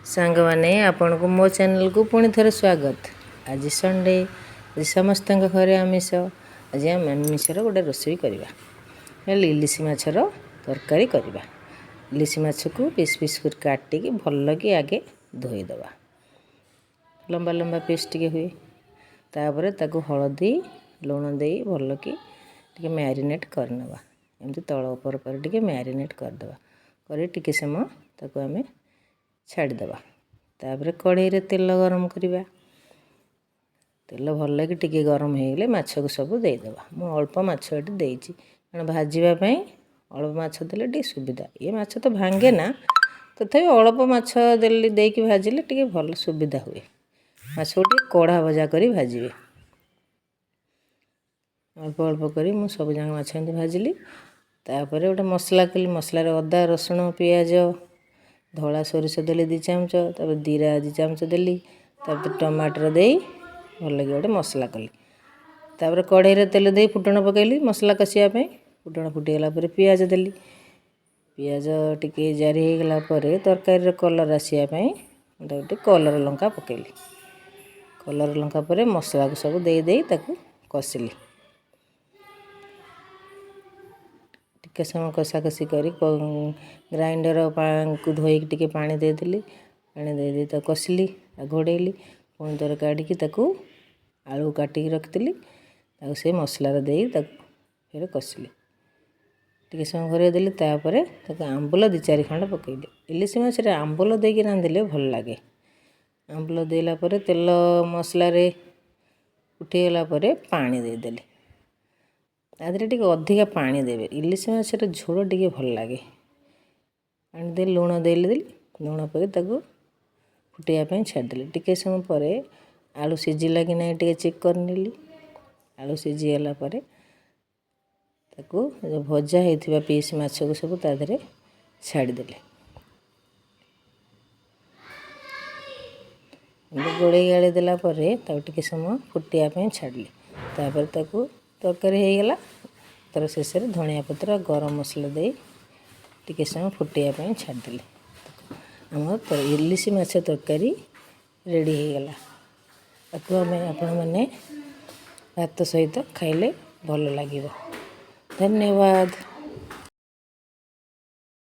ସାଙ୍ଗମାନେ, ଆପଣଙ୍କୁ ମୋ ଚ୍ୟାନେଲକୁ ପୁଣି ଥରେ ସ୍ୱାଗତ। ଆଜି ସଣ୍ଡେ, ଆଜି ସମସ୍ତଙ୍କ ଘରେ ଆମିଷ। ଆଜି ଆମେ ଆମିଷର ଗୋଟେ ରୋଷେଇ କରିବା, ହେଲେ ଇଲିଶି ମାଛର ତରକାରୀ କରିବା। ଇଲିଶି ମାଛକୁ ପିସ୍ ପିସ୍ କରି କାଟିକି ଭଲକି ଆଗେ ଧୋଇଦେବା, ଲମ୍ବା ଲମ୍ବା ପିସ୍ ଟିକେ ହୁଏ। ତାପରେ ତାକୁ ହଳଦୀ ଲୁଣ ଦେଇ ଭଲକି ଟିକେ ମ୍ୟାରିନେଟ୍ କରିନେବା। ଏମିତି ତଳ ଉପର କରି ଟିକେ ମ୍ୟାରିନେଟ୍ କରିଦେବା, କରି ଟିକେ ସମୟ ତାକୁ ଆମେ ଛାଡ଼ିଦେବା। ତାପରେ କଢ଼େଇରେ ତେଲ ଗରମ କରିବା। ତେଲ ଭଲକି ଟିକେ ଗରମ ହେଇଗଲେ ମାଛକୁ ସବୁ ଦେଇଦେବା। ମୁଁ ଅଳ୍ପ ମାଛ ଏଠି ଦେଇଛି, କାରଣ ଭାଜିବା ପାଇଁ ଅଳ୍ପ ମାଛ ଦେଲେ ଟିକେ ସୁବିଧା। ଇଏ ମାଛ ତ ଭାଙ୍ଗେ ନା, ତଥାପି ଅଳ୍ପ ମାଛ ଦେଲେ ଦେଇକି ଭାଜିଲେ ଟିକେ ଭଲ ସୁବିଧା ହୁଏ। ମାଛକୁ ଟିକେ କଢ଼ା ଭଜା କରି ଭାଜିବେ। ଅଳ୍ପ ଅଳ୍ପ କରି ମୁଁ ସବୁ ଯାକ ମାଛ ଏମିତି ଭାଜିଲି। ତାପରେ ଗୋଟେ ମସଲା କଲି। ମସଲାରେ ଅଦା, ରସୁଣ, ପିଆଜ, ଧଳା ସୋରିଷ ଦେଲି 2 ଚାମଚ, ତାପରେ ଜିରା 2 ଚାମଚ ଦେଲି, ତାପରେ ଟମାଟର ଦେଇ ଭଲକି ଗୋଟେ ମସଲା କଲି। ତାପରେ କଢ଼େଇରେ ତେଲ ଦେଇ ଫୁଟଣ ପକାଇଲି ମସଲା କଷିବା ପାଇଁ। ଫୁଟଣ ଫୁଟିଗଲା ପରେ ପିଆଜ ଦେଲି। ପିଆଜ ଟିକେ ଜାରି ହେଇଗଲା ପରେ ତରକାରୀର କଲର୍ ଆସିବା ପାଇଁ ମୁଁ ତାକୁ ଟିକେ କଲର୍ ଲଙ୍କା ପକାଇଲି। କଲର୍ ଲଙ୍କା ପରେ ମସଲାକୁ ସବୁ ଦେଇ ଦେଇ ତାକୁ କଷିଲି। ଟିକେ ସମୟ କଷାକଷି କରି ଗ୍ରାଇଣ୍ଡରକୁ ଧୋଇକି ଟିକେ ପାଣି ଦେଇଦେଲି। ପାଣି ଦେଇ ଦେଇ ତାକୁ କଷିଲି, ତାକୁ ଘୋଡ଼େଇଲି। ପୁଣି ଥରେ କାଢ଼ିକି ତାକୁ ଆଳୁ କାଟିକି ରଖିଥିଲି, ତାକୁ ସେ ମସଲାରେ ଦେଇ ତାକୁ ଫେରେ କଷିଲି। ଟିକେ ସମୟ ଘୋଡ଼େଇ ଦେଲି। ତାପରେ ତାକୁ ଆମ୍ବୁଲ 2-4 ଖଣ୍ଡ ପକାଇଲି। ଇଲିଶି ମାଛରେ ଆମ୍ବୁଲ ଦେଇକି ରାନ୍ଧିଲେ ଭଲ ଲାଗେ। ଆମ୍ବୁଲ ଦେଲା ପରେ ତେଲ ମସଲାରେ ଉଠିଗଲା ପରେ ପାଣି ଦେଇଦେଲି। ତା ଦେହରେ ଟିକେ ଅଧିକା ପାଣି ଦେବେ, ଇଲିଶି ମାଛର ଝୋଳ ଟିକେ ଭଲ ଲାଗେ। ପାଣି ଦେଇ ଲୁଣ ଦେଲି। ଲୁଣ ପକାଇ ତାକୁ ଫୁଟିବା ପାଇଁ ଛାଡ଼ିଦେଲି। ଟିକେ ସମୟ ପରେ ଆଳୁ ସିଝିଲା କି ନାହିଁ ଟିକେ ଚେକ୍ କରିନେଲି। ଆଳୁ ସିଝିଗଲା ପରେ ତାକୁ ଭଜା ହେଇଥିବା ପିସ୍ ମାଛକୁ ସବୁ ତା ଦେହରେ ଛାଡ଼ିଦେଲି। ଏମିତି ଗୋଳେଇ ଗାଳେଇ ଦେଲା ପରେ ତାକୁ ଟିକେ ସମୟ ଫୁଟିବା ପାଇଁ ଛାଡ଼ିଲି। ତାପରେ ତାକୁ ତରକାରୀ ହେଇଗଲା। ତାର ଶେଷରେ ଧନିଆ ପତ୍ର, ଗରମ ମସଲା ଦେଇ ଟିକେ ସମୟ ଫୁଟିବା ପାଇଁ ଛାଡ଼ିଦେଲି। ଆମର ଇଲିଶି ମାଛ ତରକାରୀ ରେଡ଼ି ହେଇଗଲା। ତାକୁ ଆମେ ଆପଣମାନେ ଭାତ ସହିତ ଖାଇଲେ ଭଲ ଲାଗିବ। ଧନ୍ୟବାଦ।